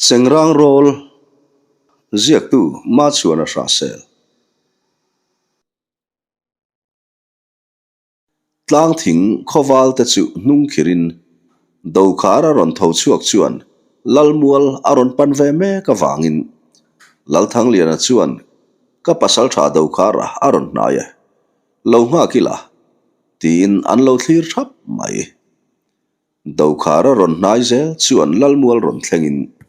Chengrang rawl ziaktu Machuana Hrahsel. Tlang thing khawval te chu hnung khirin Dokhar a rawn tho chhuak chuan Lalmual a rawn pan ve mek avangin Lalthangliana chuan ka pasaltha Dokhara a rawn hnai e, lo nghak ila tiin an lo thlir thap mai. Dokhar a rawn hnai zel chuan Lalmual rawn thlengin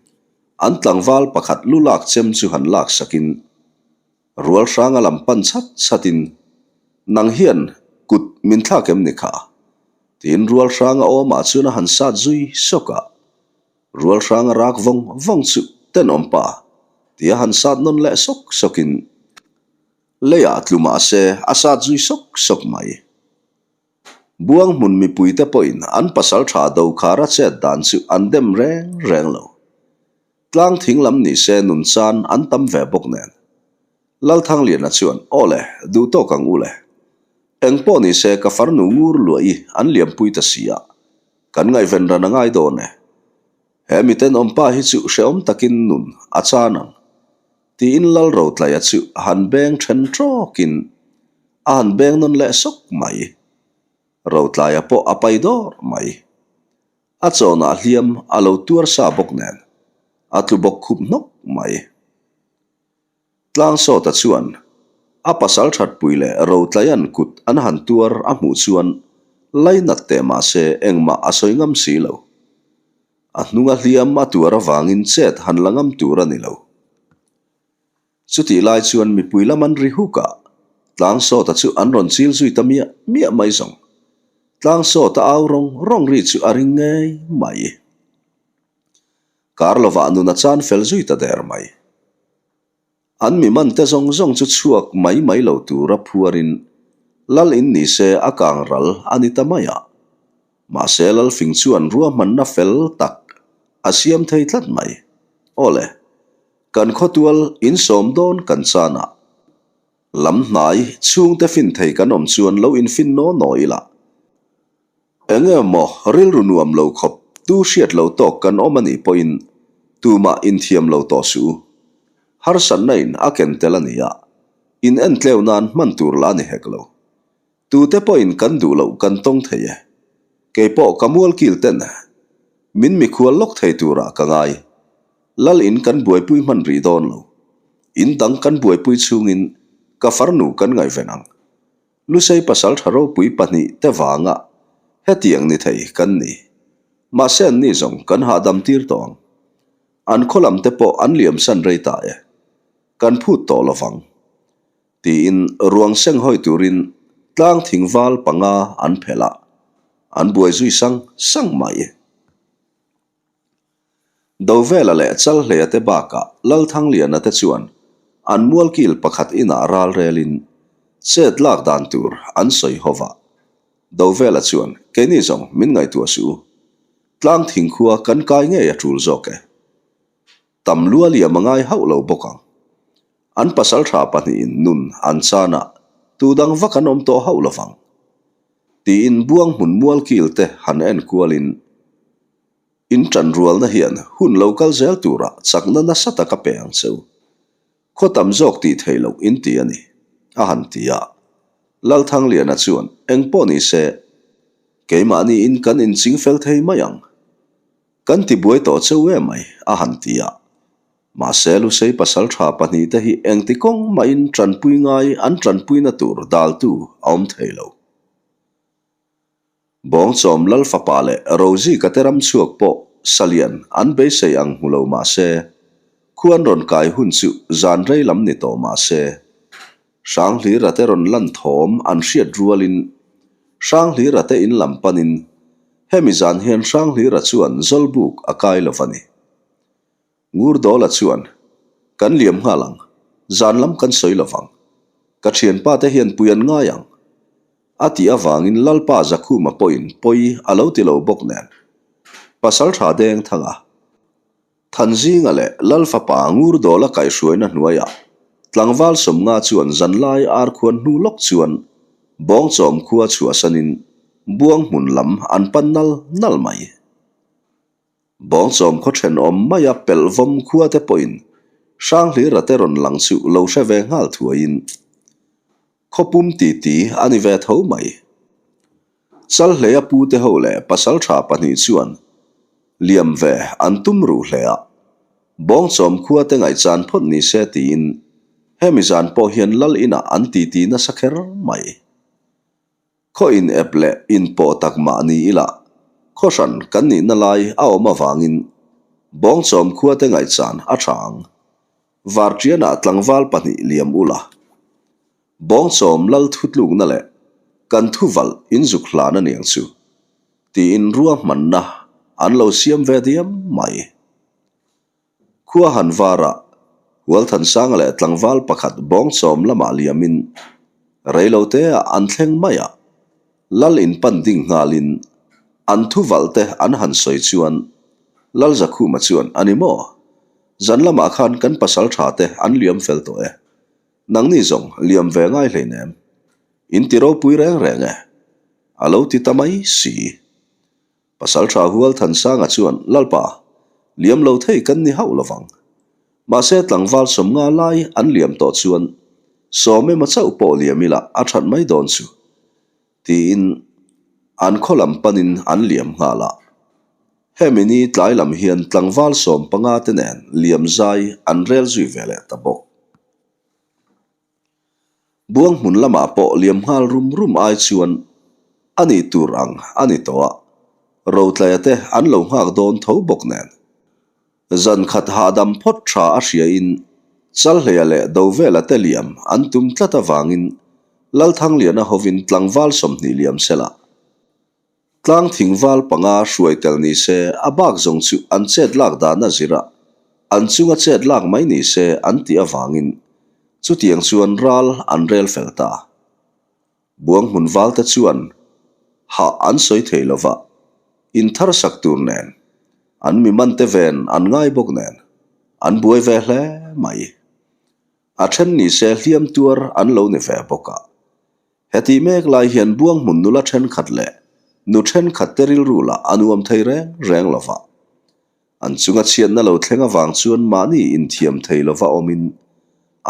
an tlangval pakhat lu lak chem chu han lak sakin Rual hranga lam pan chat chatin Nang hian kut min thlak em ni kha? tiin rual hranga awmah chuan a han sat zui sawk a. Rual hranga rak vawng vawng chu tenawm pa tia han sat nawn leh sawk sawkin leiah tlu mah se a sat zui sawk sawk mai. Buang hmun mipuite pawhin an pasal tha Dokhara chet dan chu an dem reng reng lo. Tlang thing lam ni se nun chan an tam ve bawk nen. Lalthangliana chuan, Aw le, duh tawk ang u le. Eng pawh ni se ka farnu ngur luah i an liampui ta si a, kan ngaihven ran a ngai dawn e. He mitenawmpa hi chu hrehawm takin nun a chan ang. Tiin Lalrotlaia chu han beng then tawkin a han beng nawn leh sawk mai. Rotlaia pawh a pai dawr mai. A chawnah hliam a lo tuar sa bawk nen a tlu bawk khup hnawk mai. Tlangsawta chuan a pasal thatpui leh Rotlaia'n kut an han tuar a hmuh chuan lainat teh mahse engmah a sawi ngam si lo. A hnunga hliam a tuar avangin chet han la ngam tur a ni lo. Chutih lai chuan mipui lam an ri huk a, Tlangsawta chu an rawn chil zui ta miah miah mai zawng. Tlangsawta au rawng rawng ri chu a ring ngei mai. Kar lovah nun a chan fel zui ta der mai. An mi man te zawng zawng chu chhuak mai mai lo tura phuarin Lal in ni se a kang ral a ni ta mai a. Mahse Lalfing chuan ruahmanna fel tak a siam thei tlat mai. Aw le, kan khawtual insawm dawn kan chan a. Lam hnai chhungte fin thei kan awm chuan lo infin naw naw ila. Eng emaw rilru nuam lo khawp tu hriat lo tawk kan awm a nih pawhin tumah inthiam lo tawh suh u. Harsatna in a ken tel a ni a, in entleu nan hman tur lah a ni hek lo. Tute pawhin kan duh loh kan tawng thei e. Kei pawh ka mualkil ten min mikhual lawk thei turah ka ngai. Lal in kan buaipui hman rih dawn lo. In dang kan buaipui chhungin ka farnu kan ngaihven ang. Lusei pasal tha ropui 2 te vanga hetiang ni thei kan ni. Mahse an ni zawng kan hahdam tir tawh ang. An khaw lam te pawh an liam san rei ta e. Kan phut tawh lo vang. Tiin ruang seng hawi turin tlang thing val panga an phelh a, an buai zui sang sang mai. Dovela leh Chalhleia te bakah Lalthangliana te chuan an mualkil pakhat inah ral relin chet lak dan tur an sawi ho va. Dovela chuan, Keini zawng min ngaihtuah suh u. Tlang thingkhua kan kai ngei a tul zawk e. Tam lua liam a ngai hauh lo bawk ang. An pasal tha pahnihin nun an chan a, tu dang vak an awm tawh hauh lo vang. Tiin buang hmun mualkil te han en kualin, In ṭanrualna hian hun lo kal zel turah chakna nasa tak a pe ang che u. Khaw tam zawk tih theih loh in ti a ni, a han ti a. Lalthangliana chuan, Eng pawh ni se, keimahniin kan inching fel thei mai ang. Kan ti buai tawh cheu em mai, a han ti a. Mahse, Lusei pasal tha pahnihte hi engti kawng mahin ṭanpui ngai an ṭanpuina tur daltu a awm thei lo. Bawngchawm Lal fapa leh Rosie ka te ram chhuak pawh Salian an beisei ang hmu lo mah se, khuan rawn kai hun chu zan rei lam ni tawh mah se, Hranghlir a te rawn lan thawm an hriat rualin Hranghlir a te in lam panin hemi zan hian Hranghlir a chuan Zawlbuk a kai lo va ni. Ngurdawla chuan, Kan liam nghal ang, zan lam kan sawi lo vang. Ka thianpa te hian pui an ngai ang. A tih avangin Lalpa Zakhuma pawhin pawi a lo ti lo bawk nen. Pasal tha deng thang a. Thanzinga leh Lal fapa Ngurdawla kaihhruaina hnuaiah tlangval 50 chuan zanlai arkhuan hnu lawk chuan Bawngchawm khua chhuahsanin Buanghmun lam an pan nal nal mai. Bawngchawm khaw thenawm maia pelhvawm khua te pawhin Hranghlira te rawn lang chu lo hre ve nghal thuaiin khawpum titi a ni ve tho mai. Chalhleia pute ho leh pasaltha pahnih chuan liam ve an tum ruh hle a, Bawngchawm khua te ngaihchan phawt ni se tiin hemi zan pawh hian lal inah an titi nasa kher mai. Khaw in ep leh in pawh tak mah ni ila, khaw hran kan nihna lai a awm avangin Bawngchawm khua te ngaihchan a tha ang. Varṭianah tlangval pahnih liam ula. Bawngchawm lal thutlukna leh kan thuvalh in zuk hlan a niang chu, tiin ruahmanna an lo siam ve diam mai. Khua han varah Hualthansanga leh tlangval pakhat Bawngchawm lamah liamin reiloteah an thleng mai a, Lal in pan ding nghalin an thuvalh te an han sawi chuan Lal Zakhuma chuan a ni maw? Zan lamah khan kan pasal tha te an liam fel tawh e. Nangni zawng liam ve ngai hleinem. In ti ropui reng reng e. A lo ti ta mai si. Pasaltha Hual Thansanga chuan, Lalpa, liam lo thei kan ni hauh lovang. Mahse tlangval sawmnga lai an liam tawh chuan sawm emaw chauh pawh liam ila a that mai dawn chu. Tiin an khaw lam panin an liam nghal a. Hemi ni tlai lam hian tlangval 15 te nen liam zai an rel zui ve leh ta bawk. Buang hmun lamah pawh liam nghal rum rum ai chuan a nih tur ang a ni tawh a, Rotlaia te an lo nghak dawn tho bawk nen. Zan khat hahdam phawt tha a hriain Chalhleia leh Dovela te liam an tum tlat avangin Lalthangliana hovin tlangval 20 liam sela tlang thingval panga hruai tel ni se a bak zawng chu an chet lak dan a zir a, an chunga chet lak mai ni se an tih avangin chutiang chuan ral an rel fel ta. Buang hmun valte chuan hah an sawi thei lo va, in thar sak tur nen, an mi mante ven an ngai bawk nen, an buai ve hle mai. A then ni se hliam tuar an lo ni ve bawk a. Heti mek lai hian buang hmun nula thenkhat leh nu thenkhat te rilru lah a nuam thei reng reng lo va. An chunga chhiatna lo thleng avang chuan mahni inthiam thei lova awmin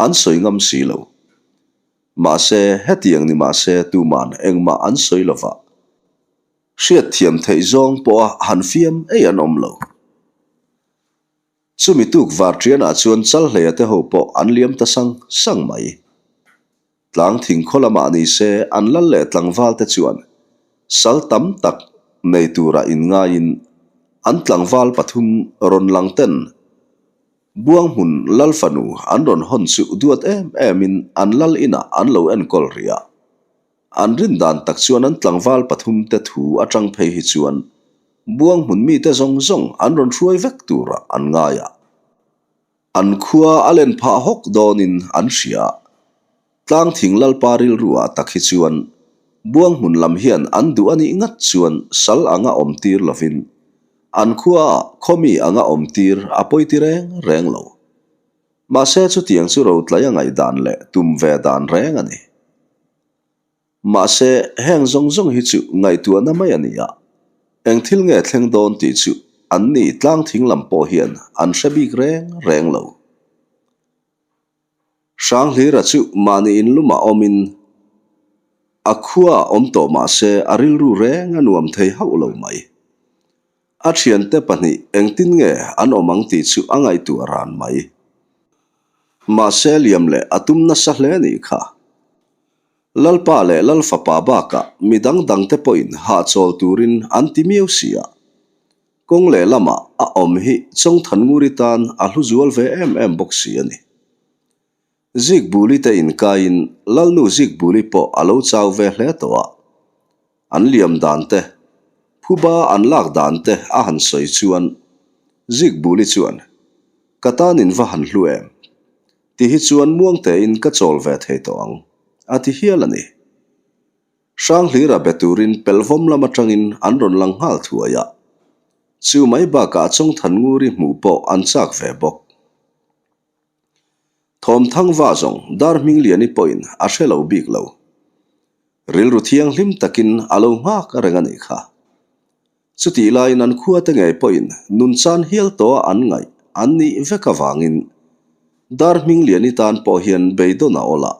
an sawi ngam si lo. Mahse, hetiang ni mahse tuman engmah an sawi lo va. Hriatthiam theih zawng pawha han fiam ei an awm lo. Chumi tuk varṭianah chuan Chalhleia te ho pawh an liam ta sang sang mai. Tlang thingkhaw lamah ni se an lal leh tlangval te chuan sal tam tak nei tura inngaiin an tlangval pathum rawn lang ten Buang hmun lal fanu an rawn hawn chu duat em emin an lal inah an lo enkawl rih a. An rin dan tak chuan an tlangval pathum te thu atang phei hi chuan Buang hmun mite zawng zawng an rawn hruai vek turah an ngai a. An khua a len phah hawk dawnin an hria. Tlang thing lalpa rilruah tak hi chuan Buang hmun lam hian an duh a nih ngat chuan sal anga awm tir lovin an khuaah khawmi anga awm tir a pawi ti reng reng lo. Mahse chutiang chu rotlai a ngaihdan leh tum ve dan reng a ni. Mahse heng zawng zawng hi chu ngaihtuahna mai a ni a, eng thil nge thleng dawn tih chu anni tlang thing lam pawh hian an hre bik reng reng lo. Hranghlira chu mahni inlumah awmin a khuaah awm tawh mah se a rilru reng a nuam thei hauh lo mai. A thiante pahnih engtin nge an awm ang tih chu a ngaihtuah ran mai. Mahse liam leh a tum nasa hle nih kha. Lalpa leh Lalfapa bakah mi dang dangte pawhin hahchawl turin an ti miau si a. Kawng leh lamah a awm hi Chawngthannguri tan a hlu zual ve em em bawk si a ni. Zikbuli te inkaiin Lalnu Zikbuli pawh a lo chau ve hle tawh a. An liam dan te, phuba an lak dan te a han sawi chuan Zikbuli chuan, Ka tan in va han hlu em? Ti hi chuan muangtein ka chawl ve thei tawh ang, a ti hial a ni. Hranghlira be turin pelhvawm lam atangin an rawn lang nghal thuai a, chu mai bakah Chawngthannguri hmuh pawh an chak ve bawk. Thawmthang va zawng dar Hmingliani pawhin a hre lo bik lo. Rilru thianghlim takin a lo nghak reng a nih kha. Chutih laiin an khuate ngei pawhin nunchan hial tawha an ngaih an nih vek avangin Darhmingliani tan pawh hian beidawn a awl a.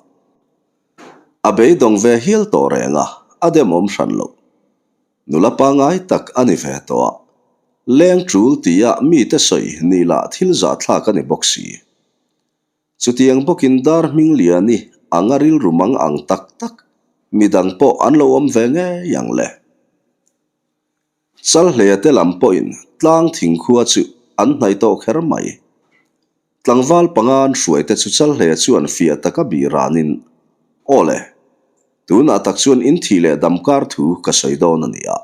A beidawng ve hial tawh reng a, a demawm hran loh. Nula pangngai tak a ni ve tawh a, leng tul tia mite sawi ni lah thil zahthlak a ni bawk si. Chutiang bawkin dar hming liani anga rilru mang ang tak tak midang pawh an lo awm ve ngei ang le. Chalhleia te lam pawhin tlang thingkhua chu an hnaih tawh kher mai. Tlangval panga an hruai te chu Chalhleia chuan fiah taka bih ranin, Aw le, tunah tak chuan in thih leh dam kar thu ka sawi dawn a ni a.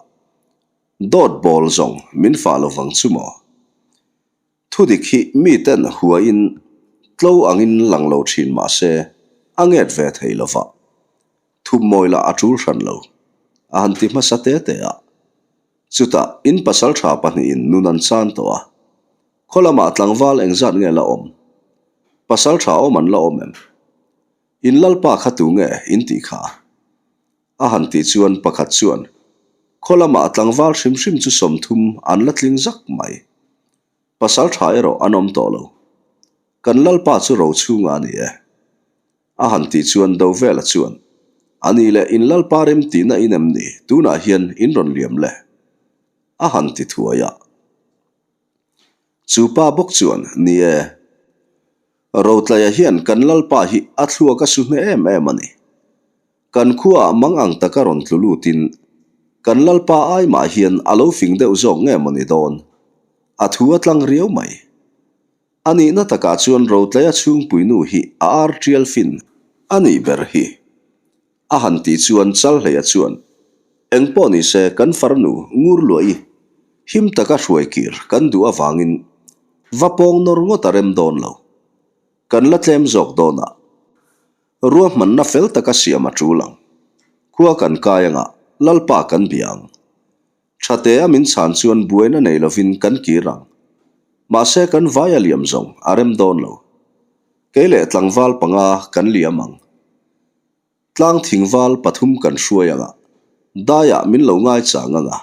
Dawt bawl zawng min fah lo vang chu maw? Thudik hi miten huain tlo angin lang lo thin mah se a nget ve thei lo va, thupmawi lah a tul hran lo, a han ti hmasa te te a. Chutah in pasaltha pahnihin nun an chan tawh a, khaw lamah tlangval engzat nge la awm? Pasaltha awm an la awm em? In lalpa kha tu nge in tih kha? A han tih chuan pakhat chuan, Khaw lamah tlangval hrim hrim chu 30 an la tling zak mai. Pasal tha erawh an awm tawh lo. Kan lalpa chu ro chhunga a ni e. A han tih chuan Dovela chuan, A nih leh in lalpa rem tihna in em ni, tunah hian in rawn liam le. A han ti thuai a. Chu pa bawk chuan, Ni e. Rotlaia hian kan lalpa hi a thluak a su hne em em a ni. Kan khuaah mang ang taka rawn tlu lutin kan lalpa ai mah hian a lo fing deuh zawk nge maw ni dawn? A thu a tlang riau mai. A nihna takah chuan Rotlaia chhungpuinu hi a ar tial fin a nih ber hi. A han tih chuan Chalhleia chuan, Engpawh nise kan farnu ngur luah i him taka hruai kir kan duh avangin va pawng nawr ngawt a rem dawn lo. Kan la tlem zawk dawn a. Ruahmanna fel taka siam a tul ang. Khua kan kai anga Lalpa kan bia ang. Thate a min chhan chuan buaina nei lovin kan kir ang. Mahse kan vai a liam zawng a rem dawn lo. Kei leh tlangval panga kan liam ang. Tlang thingval pathum kan hruai anga daiah min lo ngai chang anga.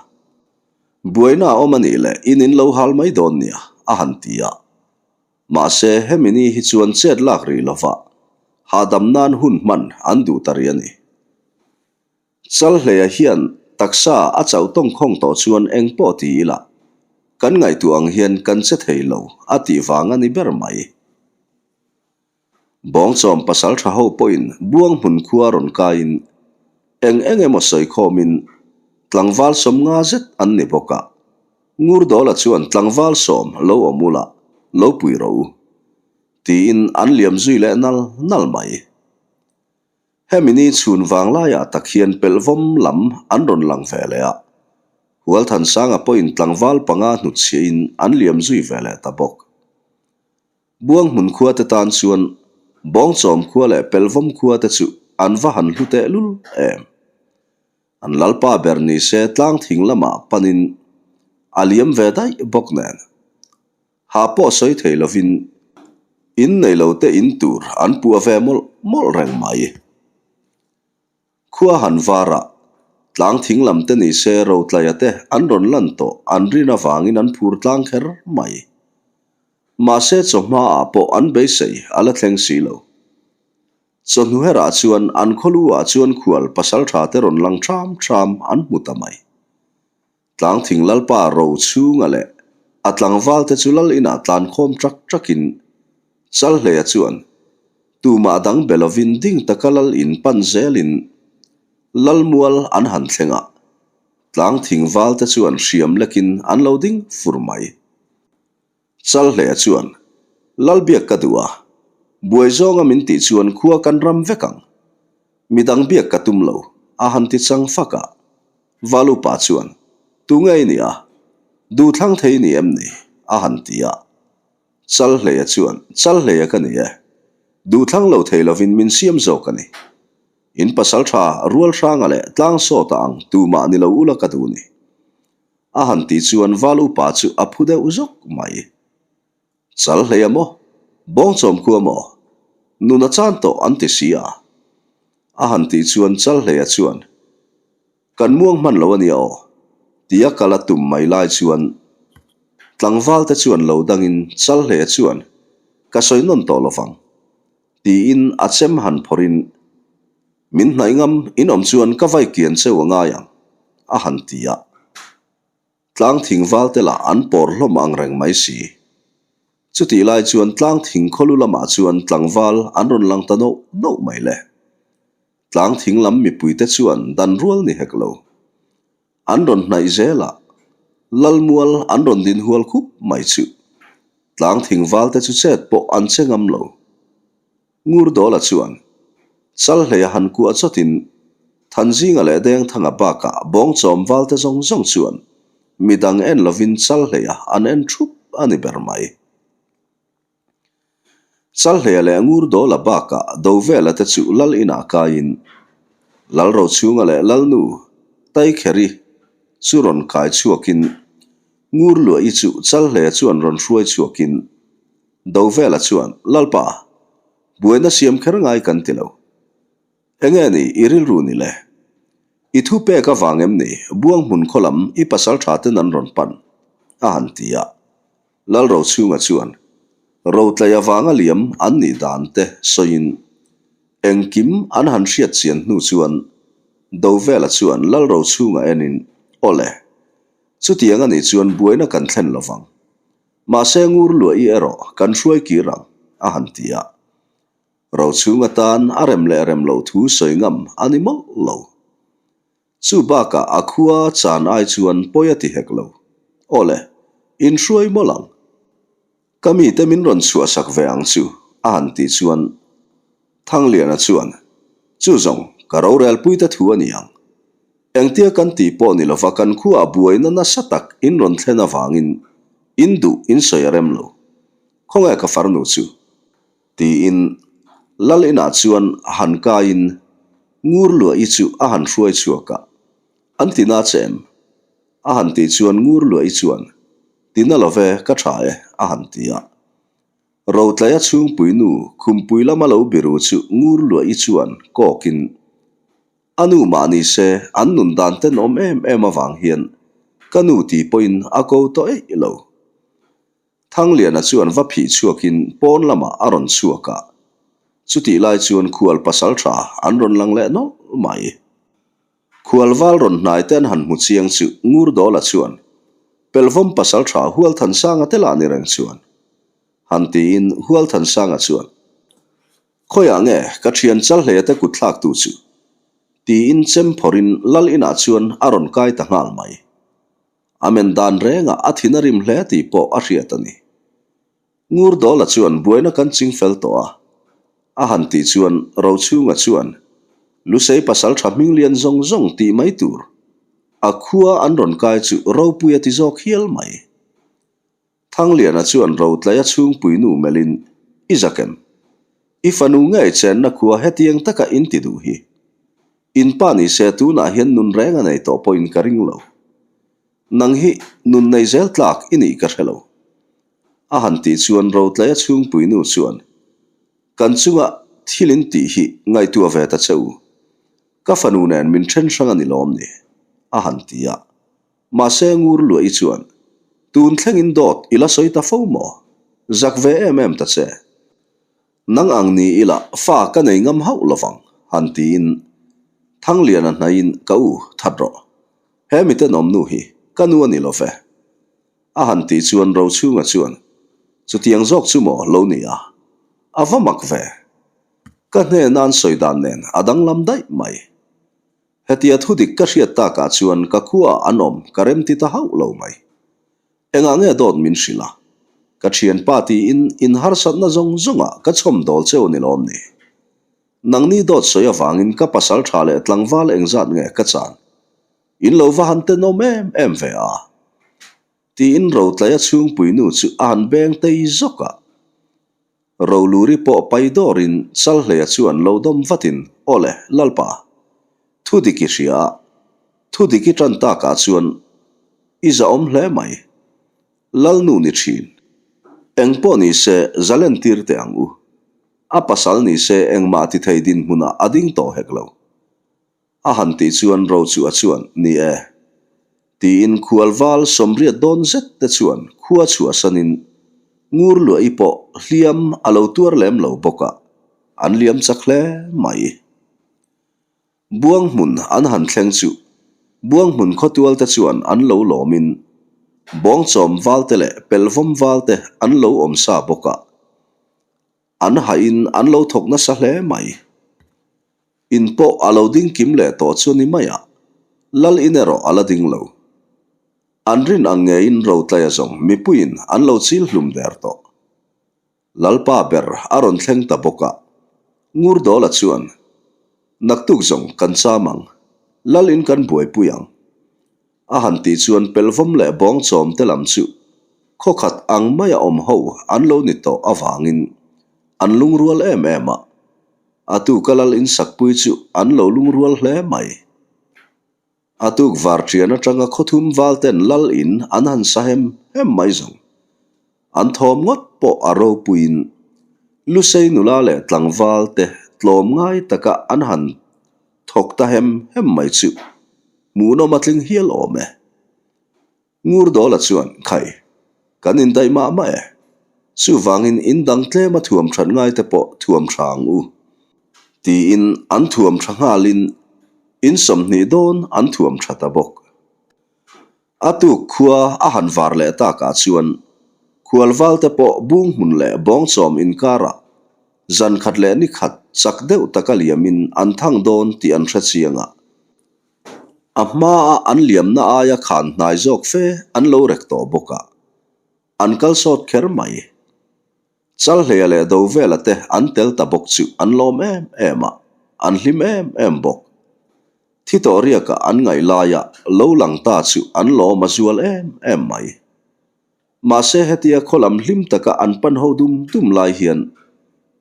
Buaina a awm a nih leh in in lo hal mai dawn nia a han ti a. Mahse hemi ni hi chuan chet lak rih lova hahdam nan hun hman an duh ta rih a ni. Chalhleia hian taksa a chauh tawngkhawng tawh chuan eng pawh ti ila kan ngaihtuah ang hian kan che thei lo a tih vang a ni ber mai. Bawngchawm pasal tha ho pawhin buang hmun khua rawn kaiin eng eng emaw sawi khawmin tlangval 50 zet an ni bawk a, Ngurdawla chuan tlangval sawm lo awm ula lo pui rawh u tiin an liam zui leh nal nal mai. Hemi ni chhun vang laiah tak hian pelhvawm lam an rawn lang ve leh a, Hualthansanga pawhin tlangval panga hnutchhiahin an liam zui ve leh ta bawk. Buang hmun khua te tan chuan Bawngchawm khua leh Pelvawm khua te chu an va han hlu teh lul em. An lalpa ber ni se tlang thing lamah panin a liam ve daih bawk nen. Hah pawh sawi thei lovin in nei lo te in tur an puah ve mawlh mawlh reng mai. Khua han var a, tlang thing lam te ni se Rotlaia te an rawn lan tawh an rin avangin an phur tlang kher mai. Mahse chawhma ah pawh an beisei a la thleng si lo. Chawhnu herah chuan an khawlu ah chuan khual pasaltha te rawn lang ṭham ṭham an hmu ta mai. Tlang thing lalpa ro chhunga leh a tlangval te chu lal inah tlan khawm ṭak ṭakin Chalhleia chuan tumah dang be lovin ding taka lal in pan zelin Lalmual an han thleng a, tlang thing val te chuan hriam lekin an lo ding fur mai. Chalhleia chuan, Lalbiak ka duh a, buai zawnga min tih chuan khua kan ram vek ang. Midang biak ka tum lo, a han ti chang fak a. Valupa chuan, Tu nge i nih a? Duhthlang thei i ni em ni? a han ti a. Chalhleia chuan, Chalhleia ka ni e. Duhthlang lo thei lovin min siam zawk a ni. In pasaltha Rualhranga leh Tlangsawta ang tumah ni lo ula ka duh ni. A han tih chuan Val upa chu a phu deuh zawk mai. Chal hlei a maw? Bawngchawm khua maw? Nun a chan tawh an ti si a. A han tih chuan Chalhleia chuan, Kan muang hman lo a nia aw. Tia kal a tum mai lai chuan tlangvalte chuan lo dangin Chalhleia chuan, Ka sawi nawn tawh lovang, tiin a chem han phawrhin, Min hnaih ngam, in awm chuan ka vai kian cheu a ngai ang, a han ti a. Tlang thing valte lah an pawr hlawm ang reng mai si. Chutih lai chuan tlang thing khawlu lamah chuan tlangval an rawn lang ta noh noh mai le. Tlang thing lam mipuite chuan dan rual ni hek lo. An rawn hnaih zel a, Lalmual an rawn din hual khup mai chu. Tlang thing valte chu chet pawh an che ngam lo. Ngurdawla chuan Chalhleia han kuah chawtin Thanzinga leh Dengthanga bakah Bawngchawm valte zawng zawng chuan midang en lovin Chalhleia an en thup a ni ber mai. Chalhleia leh Ngurdawla bakah Dovela te chu Lal inah kaiin Lalrochhunga leh Lalnu Taikheri chu rawn kai chhuakin Ngurluahi chu Chalhleia chuan rawn hruai chhuakin Dovela chuan, Lalpa, buaina siam kher ngai kan ti lo. Enge ni i rilru ni le? I thu pek avang em ni buang hmun khaw lam i pasal tha ten an rawn pan? a han ti a. Lalrochhunga chuan, Rotlei avanga liam an nih dan te sawiin engkim an han hriat chian hnu chuan Dovela chuan Lalrochhunga enin, Awle, chutiang a nih chuan buaina kan thlen lovang. Mahse ngur luah i erawh kan hruai kir ang, a han ti a. Rochhung atan a rem leh rem loh thu sawi ngam a ni mawlh lo. Chu bakah a khua chan ai chuan pawi a ti hek lo. Aw le, in hruai mawlh ang. Ka mite min rawn chhuahsak ve ang chu, a han tih chuan Thangliana chuan, Chu zawng, ka rorelpuite thu a ni ang. Engtia kan tih pawh ni lova kan khuaah buaina nasa tak in rawn thlen avangin in duh in sawi a rem lo. Khawnge ka farnu chu? Tiin Lal inah chuan han kaiin Ngur Luahi chu a han hruai chhuak a, An ti na che em? A han tih chuan Ngur Luahi chuan, Ti na love, ka tha e, a han ti a. Rotlaia chhungpui nu khumpui lama lo biru chu Ngur Luahi chuan kawkin, A nu mah ni se an nun dan tenawm em em avang hian ka nu tih pawhin a ko tawh eih lo. Thangliana chuan va phih chhuakin pawn lamah a rawn chhuak a, chutih lai chuan khual pasal tha an rawn lang leh nawlh mai. Khual val rawn hnai te an han hmu chiang chu Ngurdawla chuan Pelvawm pasal tha Hualthansanga te lah ni reng chuan han tiin Hualthansanga chuan Khawiah nge ka thian Chalhleia te kut thlak tu chu? tiin chem phawrhin Lal inah chuan a rawn kai ta nghal mai. A men dan rengah a thin a rim hle tih pawh a hriat a ni. Ngurdawla chuan buaina kan ching fel tawh a, a han tih chuan Rochhunga chuan Lusei pasal tha hming lian zawng zawng tih mai tur a khua an rawn kai chu ropui a ti zawk hial mai. Thangliana chuan Rotlaia chhungpui nu melhin, I zakem, i fanu ngei chenna khua hetiang taka in ti duh hi. In pa ni se tunah hian nun reng a nei tawh pawhin ka ring lo. Nang hi nun nei zel tlak i nih ka hre lo. A han tih chuan Rotlaia chhungpui nu chuan, Kan chunga thil in tih hi ngaihtuah ve ta che u. Ka fanu nen min then hrang a ni lawm ni? a han ti a. Mahse ngur luahi chuan, Tun thlengin dawt i la sawi ta fo maw? Zak ve em em ta che. Nang ang ni ila fa ka nei ngam hauh lovang, han tiin Thangliana hnaiin ka u that rawh. He mi tenawm nu hi ka nu a ni lo ve. A han tih chuan Rochhunga chuan, Chutiang zawk chu maw lo ni a? A va mak ve. Ka hnena an sawi dan nen a danglam daih mai. Hetia thudik ka hriat takah chuan ka khuaah an awm ka remti ta hauh lo mai. Engah nge dawt min hrilh a? Ka thianpa tiin in harsatna zawng zawngah ka chhawm dawl cheu ni lawm ni? Nangni dawt sawi avangin ka pasal tha leh tlangval engzat nge ka chan? In lo va han tenawm em em ve a? Tiin Rotlaia chhungpui nu chu a han beng tei zawk a. Roluri pawh pai dawrin Chalhleia chuan lo dawm vatin, Aw le, Lalpa, thu dik i hria a, thu dik i tan takah chuan i zahawm hle mai. Lalnu ni thin. Eng pawh ni se zalen tir teh ang u. A pasal ni se engmah ti thei dinhmunah a ding tawh hek lo. A han tih chuan Rochua chuan, Ni e. Tiin khualval sawmriat dawn zet te chuan khua chhuahsanin ngur luahi pawh hliam a lo tuar lem lo bawk a, an liam chak hle mai. Buang hmun an han thleng chu Buang hmun khawtual te chuan an lo lawmin Bawngchawm valte leh Pelvawm valte an lo awm sa bawk a, an hahin an lo thawk nasa hle mai. In pawh a lo ding kim leh tawh chu ni mai a, Lal in erawh a la ding lo. An rin ang ngeiin Rotlaia zawng mipuiin an lo chil hlum der tawh. Lalpa ber a rawn thleng ta bawk a, Ngurdawla chuan, Naktuk zawng kan cham ang, Lal in kan buaipui ang. A han tih chuan Pelvawm leh Bawngchawm te lam chu khawkhat ang maia awm ho an lo ni tawh avangin an lungrual em em a, a tuka lal insakpui chu an lo lungrual hle mai. A tuk varṭian aṭanga khawthum valten lal in an han sa hem hem mai zawng. An thawm ngawt pawh a ropuiin Lusei nula leh tlangval te tlawm ngai taka an han thawk ta hem hem mai chu hmuhnawm a tling hial awm e. Ngurdawla chuan, Khai, kan indaih mah mah e. Chuvangin in dang tlema thuam that ngai te pawh thuam tha ang u. Tiin an thuam tha nghalin in 20 dawn an thuam tha ta bawk. A tuk khua a han var leh takah chuan khualval te pawh bung hmun leh bawngchawm inkarah zan khat leh ni khat chak deuh taka liamin an thang dawn tih an hre chiang a. A hmaa an liamna aia khan hnai zawk fe an lo rek tawh bawk a, an kal sawt kher mai. Chalhleia leh Dovela te an tel ta bawk chu an lawm em em a, an hlim em em bawk. Thi tawh riaka an ngaih laia lo lang ta chu an lawm a zual em em mai. Mahse hetia khaw lam hlim taka an pan ho dum dum lai hian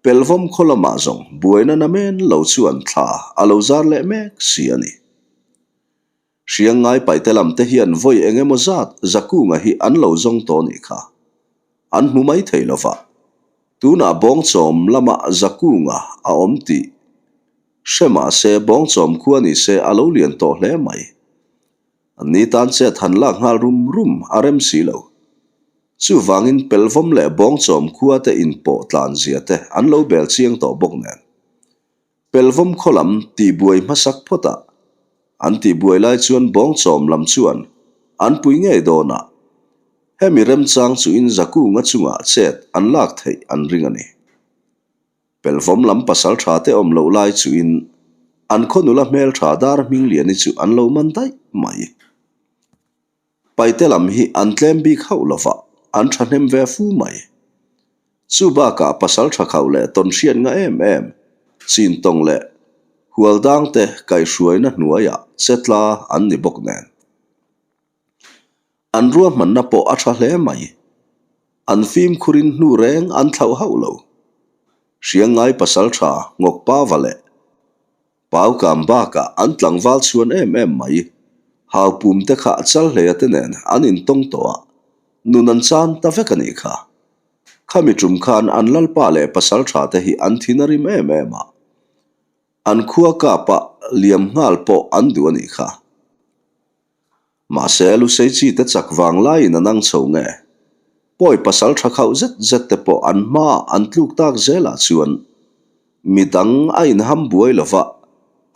Pelvawm khaw lamah zawng buaina namen lo chuan thla a lo zar leh mek si a ni. Hriangngai paite lam te hian vawi eng emaw zat Zakunga hi an lo zawng tawh nih kha. An hmu mai thei lo va. Tunah Bawngchawm lamah Zakunga a awm tih hre mahse Bawngchawm khua ni se a lo lian tawh hle mai. An ni tan chet han lak nghal rum rum a rem si lo. Chuvangin Pelvawm leh Bawngchawm khua te inpawh tlan zia te an lo bel chiang tawh bawk nen. Pelvawm khaw lam tihbuai hmasak phawt a, an tihbuai lai chuan Bawngchawm lam chuan an pui ngei dawn a, hemi remchang chuin Zakunga chungah chet an lak theih an ring a ni. Pelvawm lam pasal tha te awm loh lai chuin an khaw nula hmeltha dar Hmingliani chu an lo man daih mai. Paite lam hi an tlem bik hauh lo va, an thahnem ve fu mai. Chu bakah pasal tha khauh leh tawn hriat nga em em, chintawng leh hualdangte kaihhruaina hnuaiah chetla an ni bawk nen. An ruahmanna pawh a tha hle mai. An fimkhurin hnu reng an thlauh hauh lo. Hriangngai pasal tha Ngawkpava leh Pau kam bakah an tlangval chhuan em em mai. Hau pum te kha Chalhleia te nen an intawng tawh a, nun an chan ta vek a nih kha. Khami tum khan an lalpa leh pasal tha te hi an thin a rim em em a. An khua kapa liam nghal pawh an duh a nih kha. Mahse, Lusei chi te chak vang laiin an ang chho nge? Pawi pasal tha khauh zet zet te pawh an hmaah an tluk tak zelah chuan midang a inham buai lova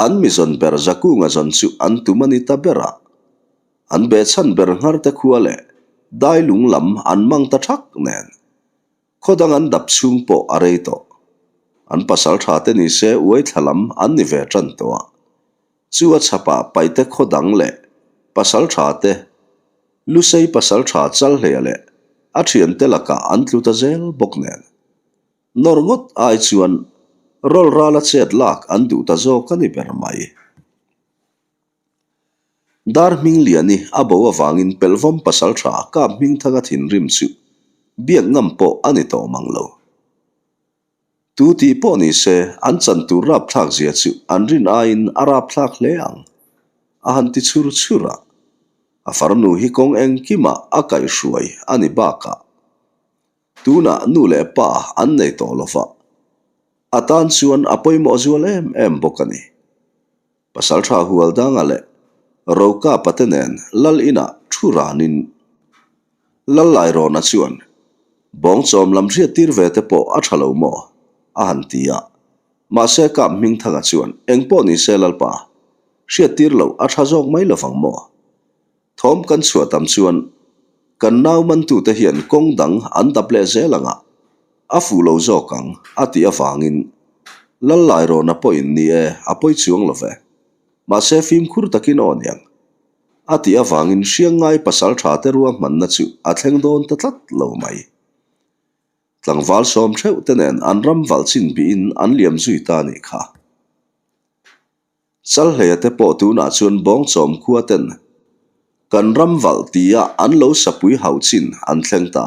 an mi zawn ber Zakunga zawn chu an tum a ni ta ber a. An behchhan ber nghar te khua leh dailung lam an mang ta thak nen. Khaw dang an dap chhung pawh a rei tawh. An pasal tha te ni se uai thla lam an ni ve tan tawh a. Chu a chhapah paite khaw dang leh pasal tha te, Lusei pasal tha Chalhleia leh a thiante lakah an tlu ta zel bawk nen. Nawr ngawt ai chuan rawl rala chet lak an duh ta zawk a ni ber mai. Dar Hmingliani a bo avangin Pelvawm pasal tha Kap Hmingthanga thinrim chu biak ngam pawh a ni tawh mang lo. Tu tih pawh ni se an chan tur rapthlak zia chu an rin aiin a rapthlak hle ang, a han ti chhur chhur a. A farnu hi kawng engkimah a kaihhruai a ni bakah Tunah nu leh pa an nei tawh lo va, a tan chuan a pawimawh zual em em bawk a ni. Pasaltha Hualdanga leh Rokapa te nen Lal inah thu ranin Lal Lairawna chuan Bawngchawm lam hriattir ve te pawh a tha lo maw? a han ti a. Mahse Kap Hmingthanga chuan Engpawh ni se Lalpa, hriattir loh a tha zawk mai lovang maw? Thawm kan chhuah tam chuan kan nau mantute hian kawng dang an dap leh zel ang a, a fuh lo zawk ang a tih avangin Lal Lairawna pawhin ni e, a pawi chuang lo ve. Mahse fimkhur takin aw niang a tih avangin Hriangngai pasal tha te ruahmanna chu a thleng dawn ta tlat lo mai. Tlangval sawm theuh te nen an ram valh chin bihin an liam zui ta nih kha. Chalhleia te pawh tunah chuan Bawngchawm khua ten kan ram valh tia an lo sapui hauh chin an thleng ta.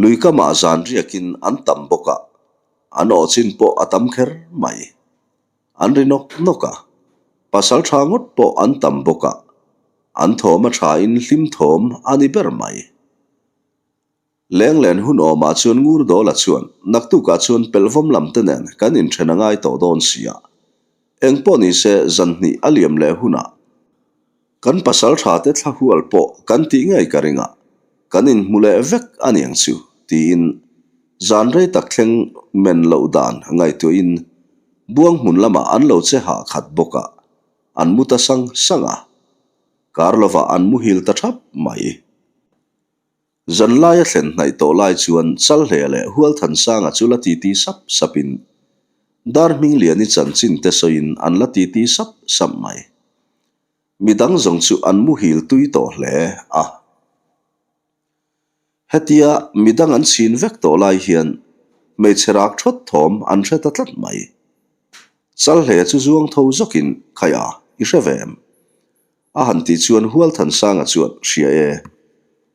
Lui kamah zan riakin an tam bawk a, an awh chin pawh a tam kher mai. An ri nawk nawk a, pasal tha ngawt pawh an tam bawk a, an thawm a thain hlim thawm a ni ber mai. Lenglen hun awmah chuan Ngurdawla chuan naktukah chuan pelhvawm lam te nen kan inthen a ngai tawh dawn si a. Engpawh ni se zan hnih a liam leh hunah kan pasal tha te thla hual pawh kan tih ngei ka ring a, kan inhmu leh vek a niang chu tiin zan rei tak thleng men loh dan ngaihtuahin buang hmun lamah an lo che hah khat bawk a, an mu ta sang sang a. Kar lovah an muhil ta thap mai. Zanlaia thlen hnaih tawh lai chuan Chalhleia leh Hualthansanga chu la titi sap sapin Dar Hmingliani chanchin te sawiin an la titi sap sap mai. Midang zawng chu an muhil tui tawh hle a. Hetia midang an chhin vek tawh lai hian hmeichhe rak thawt thawm an hre ta tlat mai. Chalhleia chu zuang tho zawkin, Khaia, i hre ve em? A han tih chuan Hualthansanga chuan hria e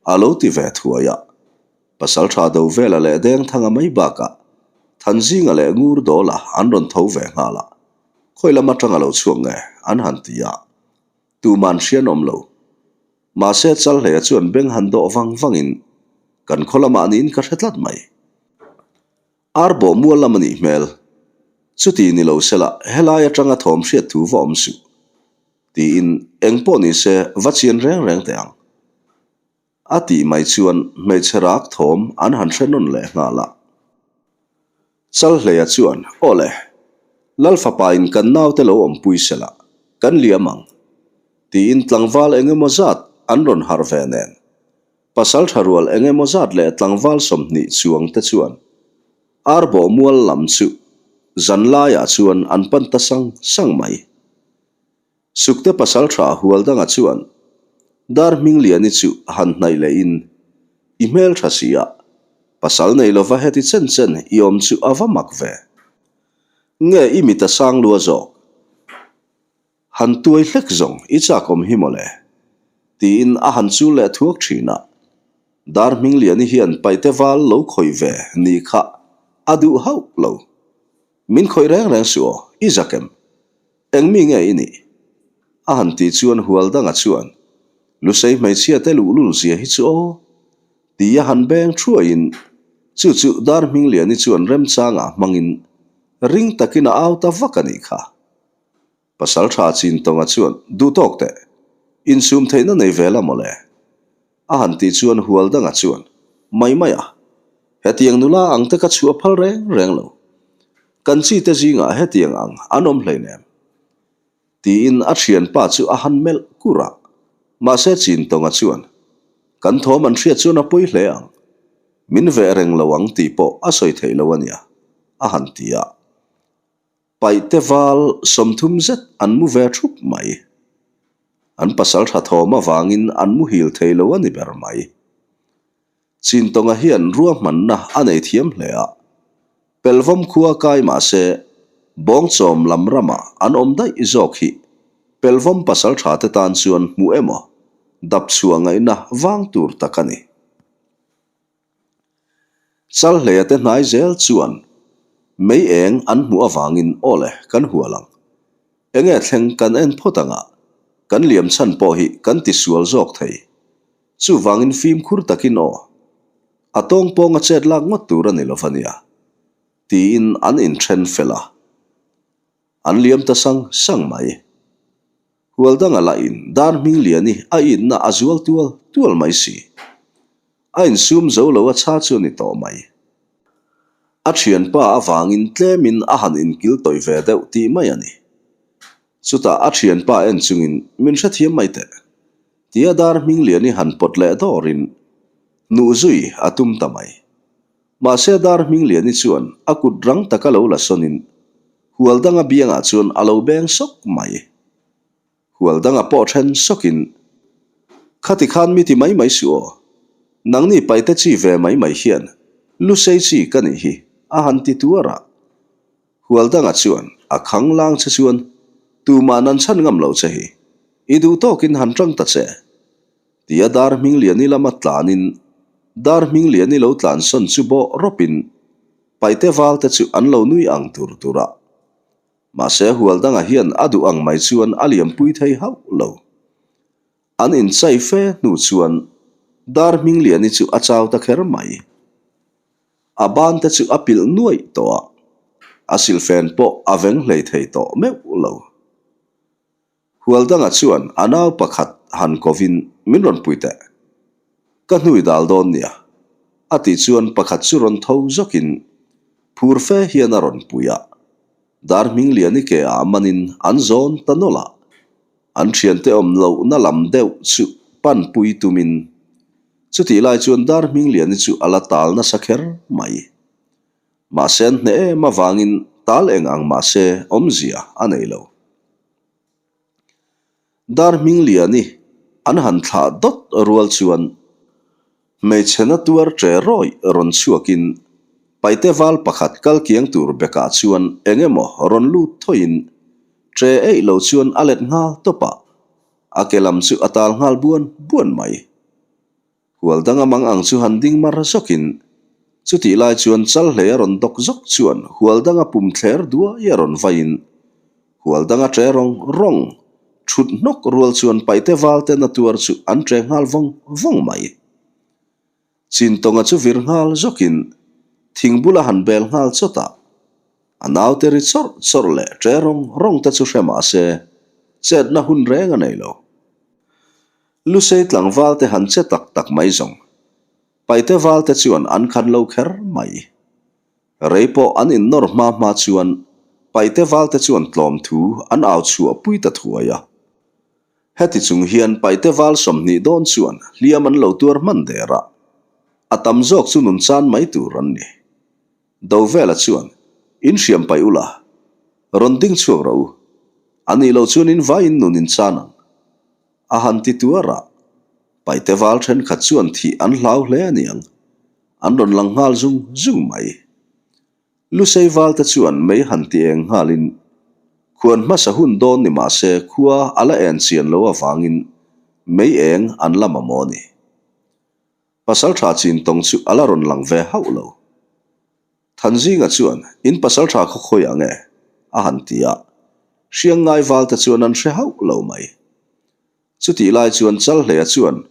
a lo ti ve thuai a. Pasal tha do vela leh Dengthanga mai bakah Thanzinga leh Ngurdawla an rawn tho ve nghal a, khawi lam atang a lo chhuak nge an han ti a, tuman hrian awm lo. Mahse Chalhleia chuan beng han dawh vang vangin kan khaw lamah niin ka hre tlat mai. Ar bawh mual lam a nih hmel. Chuti ni lo sela helai atanga thawm hriat thu va awm suh. Tiin eng pawh ni se va chian reng reng teh ang. A tih mai chuan hmeichhe rak thawm an han hre nawn leh nghal a. Chalhleia chuan, Aw le, Lal fapain kan naute lo awmpui sela, kan liam ang. Tiin tlangval eng emaw zat an rawn harh ve nen. Pasal tha rual eng emaw zat leh tlangval 20 chuang te chuan Arbawh mual lam chu zan laiah chuan an pan ta sang sang mai. Sukte pasal tha hual danga chuan Dar Hmingliani chu han hnaih lehin, I hmel tha si a, pasal nei lova heti chen chen i awm chu a va mak ve. Nge i mit a sang lua zawk? Han tuai hlek zawng i chak awm hi mawle, tiin a han chul leh thuak thin a. Dar Hmingliani hian paihte val lo khawih ve ni kha a duh hauh lo. Min khawih reng reng suh aw, i zak em? Eng mi nge i nih? A han tih chuan hual danga chuan, Lusei hmeichhia te luhlul zia hi chu aw, tia han beng thuaiin chu chu Dar Hmingliani chuan remchangah hmangin ring takin a au ta vak a nih kha. Pasal tha chin tawnga chuan duh tawk teh, insum theihna nei ve la mawle. A han tih chuan hual danga chuan mai mai a, hetiang nula ang te ka chhuah phal reng reng lo. Kan chi te zingah hetiang ang an awm hleinem. Tiin a thianpa chu a han melh kur a, mahse chin tawnga chuan kan thawm an hriat chuan a pawi hle ang, min veh reng lo ang tih pawh a sawi theih lo a nia, a han ti a. Paihte val 30 zet an mu ve thup mai. An pasal tha thawm avangin an muhil thei lo a ni ber mai. Chintawnga hian ruahmanna a nei thiam hle a, Pelvawm khua kai mah se Bawngchawm lam ramah an awm daih zawk hi Pelvawm pasal tha te tan chuan hmuh emaw dap chhuah ngaihna vang tur tak a ni. Chalhleia te hnai zel chuan mei eng an hmuh avangin aw le kan hual ang. Enge thleng kan en phawt ang a, kan liam chhan pawh hi kan ti sual zawk thei. Chuvangin fimkhur takin aw, a tawng pawnga chet lak ngawt tur a ni lo va nia, tiin an inthen fel a. An liam ta sang sang mai. Hualdanga lahin dar Hmingliani a itna a zual tual tual mai si. A insum zo lo a chha chu a ni tawh mai. A thianpa avangin tlemin a han inkil tawih ve deuh tih mai a ni. Chutah a thianpa en chungin min hrethiam mai teh. Tia dar Hmingliani han pawt leh dawrin hnuh zui a tum ta mai. Mahse dar Hmingliani chuan a kut rang taka lo la sawnin Hualdanga biangah chuan a lo beng sawk mai. Hual danga pawh then sawkin, Khati khan mi ti mai mai suh aw, nangni paite chi ve mai mai hian lusei chi ka nih hi, a han ti tuar a. Hual danga chuan a khang lang che chuan tumah nan chhan ngam lo che hi, i duh tawkin han tang ta che, tia dar Hmingliani lama tlanin dar Hmingliani lo tlan sawn chu bawh rawpin paite valte chu an lo nui ang tur tur a. Mahse hual dangah hian a duh ang mai chuan a liampui thei hauh lo. An inchai fe hnu chuan dar Hmingliani chu a chau ta kher mai. A ban te chu a pilh nuaih tawh a, a silhfen pawh a veng hlei thei tawh meuh lo. Hual dangah chuan a nau pakhat han kovin min rawn pui teh. Ka hnui dal dawn nia, a tih chuan pakhat chu rawn tho zawkin phur fe hian a rawn pui a. Dar Hmingliani ke ah manin an zawn ta nawlh a, an thiante awm lohna lam deuh chu pan pui tumin chutih lai chuan Dar Hmingliani chu a la tal nasa kher mai. Mahse an hneh em avangin tal eng ang mahse awmzia a nei lo. Dar Hmingliani an han thlah dawt rual chuan hmeichhe na tuar ṭe rawih rawn chhuakin paite val pakhat kal kiang tur bekah chuan eng emaw rawn lut thawiin ṭe eih lo chuan a let nghal tawp a, a ke lam chu a tal nghal buan buan mai. Hual danga mang ang chu han ding mar zawkin, chutih lai chuan chal hlei a rawn dawk zawk chuan hual danga pum thler duai a rawn vaiin, hual danga ṭe rawng rawng ṭhut hnawk rual chuan paihte val te na tuar chu an ṭe nghal vawng vawng mai. Chintawnga chu vir nghal zawkin thing bula han bel nghal chawt a, a naute ri chawrh chawrh leh ṭe rawng rawng te chu hre mah se chetna hun reng a nei lo. Lusei tlangval te han che tak tak mai zawng. Paite val te chuan an khan lo kher mai. Rei pawh an innawr hma hma chuan Paite val te chuan tlawm thu an au chhuah pui ta thuai a. Heti chung hian Paite val 20 dawn chuan hliam an lo tuar hman der a, a tam zawk chu nun chan mai tur an ni. Dovela chuan, In hriam paih ula, rawn ding chhuak rawh u. A nih loh chuan in vaiin nun in chan ang. A han ti tuar a, paite val thenkhat chuan thih an hlau hle a niang, an rawn lang nghal zung zung mai. Lusei valte chuan mei han ti eng nghalin, khuan hmasa hun dawn ni mah se khua a la en chian lo avangin mei eng an la mamawh a ni. Pasaltha Chintawng chu a la rawn lang ve hauh lo. Thanzinga chuan, In pasaltha khaw khawi ang e? a han ti a. Hriangngai valte chuan an hre hauh lo mai. Chutih lai chuan Chalhleia chuan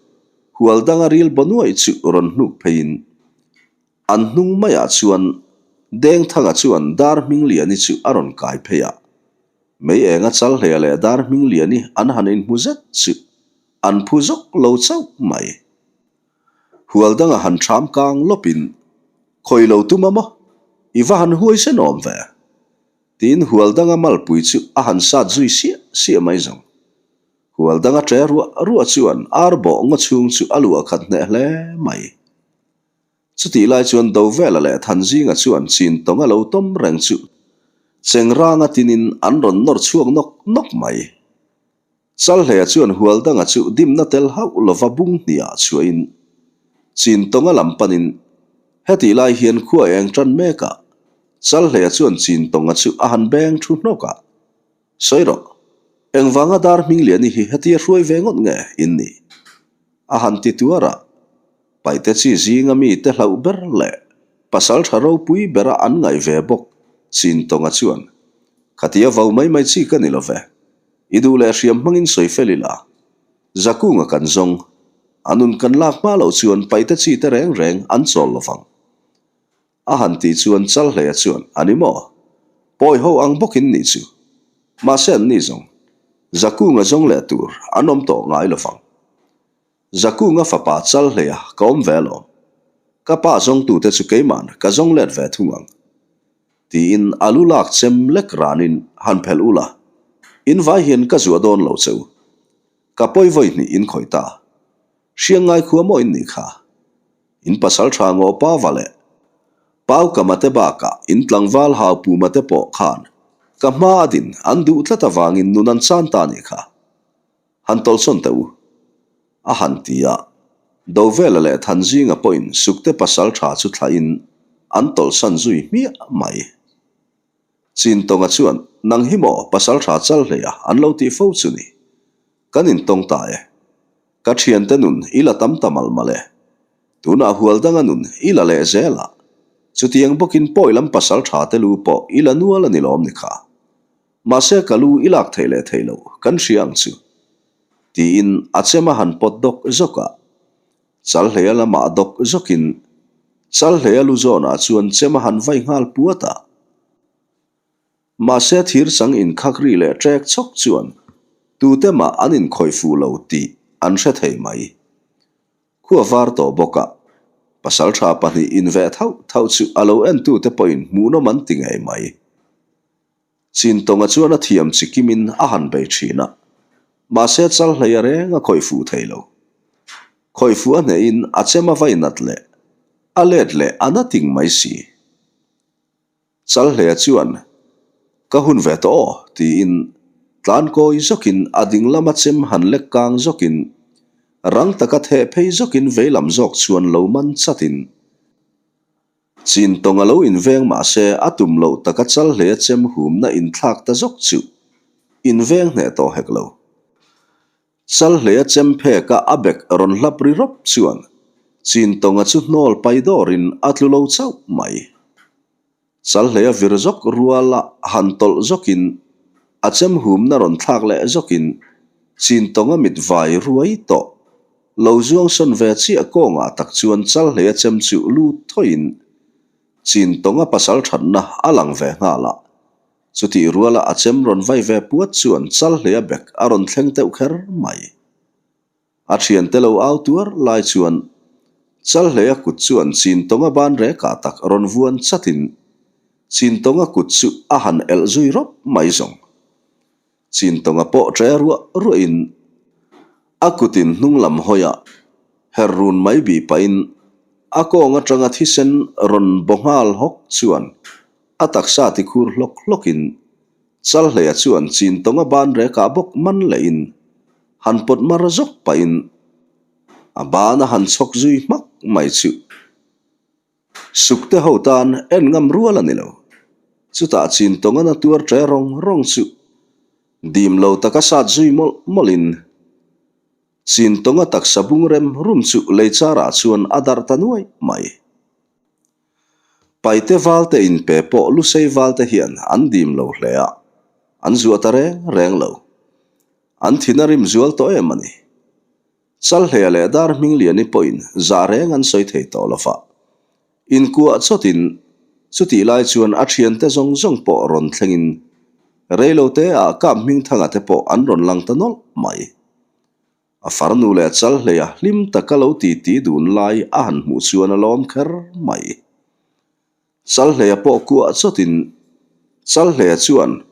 hual danga ril baw nuai chu rawn hnuk pheiin an hnung maiah chuan Dengthanga chuan Dar Hmingliani chu a rawn kai phei a. Mei enga Chalhleia leh Dar Hmingliani an han inhmu zet chu an phu zawk lo chauh mai. Hual danga han ṭham kang lawpin, Khawi lo tum a maw? I va han huai sen awm ve? Tiin hual danga malpui chu a han sat zui siah siah mai zawng. Hual danga ṭe ruah ruah chuan ar bawh ngaw chhung chu a luah khat hneh hle mai. Chutih lai chuan Dovela leh Thanzinga chuan chin tawng a lo tawm reng chu Chengranga tinin an rawn nawr chhuak nawk nawk mai. Chalhleia chuan hual danga chu dimna tel hauh lova bung hniah chhuahin Chintawnga lam panin hetih lai hian khua eng tan mek a, Chalhleia chuan Chintawnga chu a han beng thu hnawk a, Sawi rawh, engvanga dar Hmingliani hi hetia hruai ve ngawt nge in nih? A han ti tuar a, Paite chi zinga mite hlauh ber leh pasal tha ropui bera an ngaih ve bawk Chintawnga chuan, Khatia vau mai mai chi ka ni lo ve. I duh leh hriam hmangin sawi fel ila, Zakunga kan zawng, a nun kan lak hma loh chuan paite chi te reng reng an chawl lo vang. A han tih chuan Chalhleia chuan, A ni maw? Pawi ho ang bawkin nih chu. Mahse an ni zawng. Zakunga zawng leh tur an awm tawh ngai lo vang. Zakunga fapa chal hleia ka awm ve alawm. Ka pa zawngtute chu keima'n ka zawng let ve thung ang. Tiin a lu lak chem lek ranin han phelh ula, in vai hian ka zuah dawn lo che u. Ka pawi vawi hnih in khawih ta. Hriangngai khua maw in nih kha? In pasal tha ngaw pa va leh Pau Kama te bakah in tlangval hau Puma te pawh khan ka hma a din an duh tlat avangin nun an chan ta nih kha. Han tawlhsawn teh u. A han ti a. Dovela leh Thanzinga pawhin Sukte pasal tha chu thlahin an tawlhsan zui hmiah mai. Chintawnga chuan, Nang hi maw pasal tha chal hleia an lo tih fo chu ni. Kan intawng ta e. Ka thiante nun i la tam ta mal mal e. Tunah hual danga nun i la leh zel a. Chutiang bawkin pawi lam pasal tha te lu pawh i la nual a ni lawm ni kha. Mahse ka lu i lak theih leh theih loh kan hria ang chu. Tiin a chem a han pawt dawk zawk a. Chalhleia lamah dawk zawkin Chalhleia lu zawnah chuan chem a han vai nghal puat a. Mahse thir chang inkhak ri leh ṭek chawk chuan tute mah an inkhawih fuh lo tih an hre thei mai. Khua var tawh bawk a, pasalṭha pahnih inveh thauh thauh chu a lo entute pawhin hmuhnawm an ti ngei mai. Chintawnga chuan a thiam chi kimin a han bei ṭhin a, mahse chalhleia reng a khawih fuh thei lo. Khawih fuh a hnehin a chem a vai nat leh a let leh a na ting mai si. Chalhleia chuan, Ka hun ve tawh aw, tiin tlan kawi zawkin a ding lama chem han lek kang zawkin rang taka theh phei zawkin veilam zawk chuan lo man chatin Chin tawng a lo inveng mah se a tum loh taka Chalhleia chem humna inthlak ta zawk chu inveng hneh tawh hek lo. Chalhleia chem pheka a bek rawn hlap ri rawp chuan Chintawnga chu hnawl pai dawrin a tlu lo chauh mai. Chalhleia vir zawk ruala han tawlh zawkin a chem humna rawn thlak leh zawkin Chintawnga mit vai ruai tawh lo zuang sawn ve chiah kawngah tak chuan Chalhleia chem chu lut thawiin Chintawnga pasal thatna a lang ve nghal a. Chutih ruala a chem rawn vai ve puat chuan Chalhleia bek a rawn thleng deuh kher mai. A thiante lo au tuar lai chuan Chalhleia kut chuan Chintawnga ban rekah tak rawn vuan chatin Chintawnga kut chu a han elh zui rawp mai zawng. Chintawnga pawh ṭe ruah ruahin a kutin hnung lam hawiah her run mai bih pahin a kawng atanga thisen rawn baw nghal hawk chuan a taksa ti khur hlawk hlawkin Chalhleia chuan Chintawnga ban rekah bawk man lehin han pawt mar zawk pahin a ban a han chhawk zui hmak mai chu. Sukte ho tan en ngam rual a ni lo. Chutah Chintawnga na tuar ṭe rawng rawng chu dim lo taka sat zui mawlh mawlhin Chintawnga taksa bung rem rum chu lei charah chuan a darh ta nuai mai. Paite valte inpe pawh Lusei valte hian an dim lo hle a, an zuah ta reng reng lo. An thin a rim zual tawh em a ni. Chalhleia leh Dar Hmingliani pawhin zah reng an sawi thei tawh lo va. Inkuah chawtin chutih lai chuan a thiante zawng zawng pawh rawn thlengin reilote ah Kap Hmingthanga te pawh an rawn lang ta nawlh mai. A farnu leh Chalhleia hlim taka lo titi dun lai a han hmuh chuan a lawm kher mai. Chalhleia pawh kuah chawtin Chalhleia chuan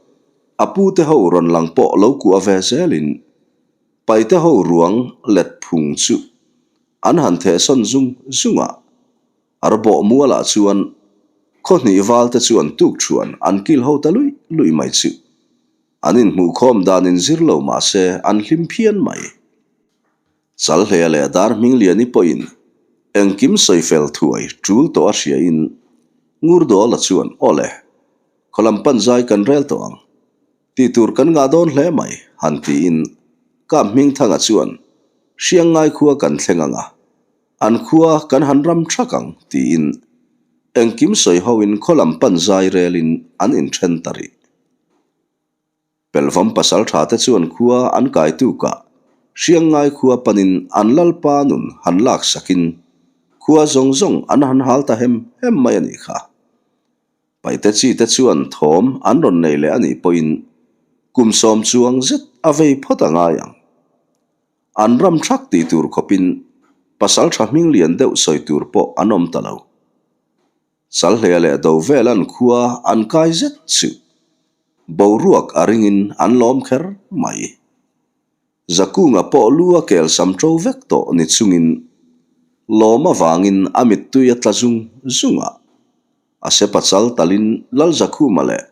a pute ho rawn lang pawh lo kuah ve zelin Paite ho ruang let phung chu an han thehsawn zung zung a. Arbawh mualah chuan khaw hnih valte chuan tukṭhuan an kil ho ta luih luih mai chu. An inhmuhkhawm dan inzir lo mah se an hlim phian mai. Chalhleia leh Dar Hmingliani pawhin engkim sawi fel thuai tul tawh a hriain Ngurdawla chuan, Aw le, khaw lam pan zai kan rel tawh ang. Tih tur kan ngah dawn hle mai, han tiin Kap Hmingthanga chuan, Hriangngai khua kan thleng ang a, an khua kan han ram thak ang, tiin engkim sawi hoin khaw lam pan zai relin an inthen ta rih. Pelhvawm pasal tha te chuan khua an kai tukah Hriangngai khua panin an lalpa nun han lak sakin khua zawng zawng an han hal ta hem hem mai a nih kha. Paite chi te chuan thawm an rawn nei leh a nih pawhin. Kum sawm chuang zet a vei phawt a ngai ang. An ram thak tih tur khawpin pasal tha hming lian deuh sawi tur pawh an awm ta lo. Chalhleia leh Dovel an khua an kai zet chu boruak a ringin an lawm kher mai. Zakunga pawh lu a kel sam ṭo vek tawh ni chungin lawm avangin a mittui a tla zung zung a. A sepa chal talin Lalzakhuma leh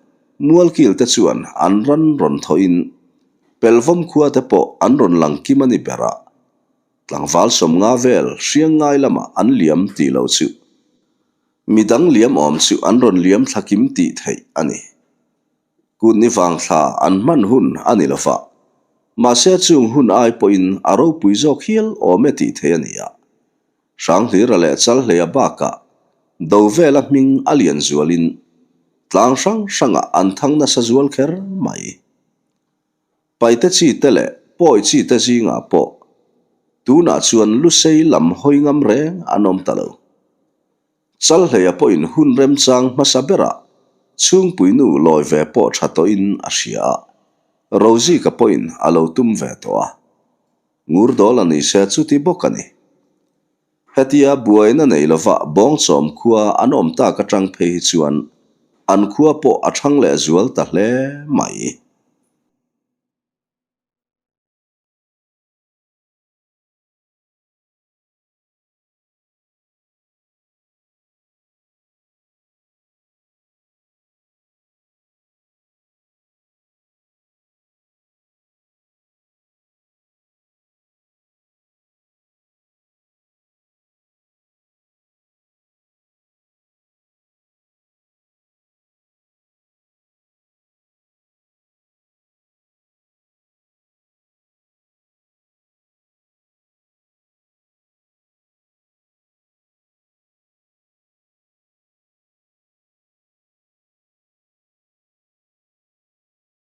Mualkil te chuan an ran rawn thawhin Pelvawm khua te pawh an rawn lang kim a ni ber a, tlangval 50 vel Hriangngai lamah an liam tih lo chu midang liam awm chu an rawn liam thla kim tih theih a ni. Kutni vangthla an hman hun a ni lova, mahse chung hun ai pawhin a ropui zawk hial awm e tih theih a ni a. Hranghlira leh Chalhleia bakah Dovela hming a lian zualin tlang hrang hrangah an thang nasa zual kher mai. Paite chi te leh Pawi chi te zingah pawh tunah chuan Lusei lam hawi ngam reng an awm ta lo. Chalhleia pawhin hun remchang hmasa berah chhungpuinu lawi ve pawh tha tawhin a hria a, Rozika pawhin a lo tum ve tawh a. Ngurdawl a ni se chuti bawk a ni. Hetia buaina nei lova Bawngchawm khua an awm tak atang phei hi chuan an khua pawh a thang leh zual ta hle mai.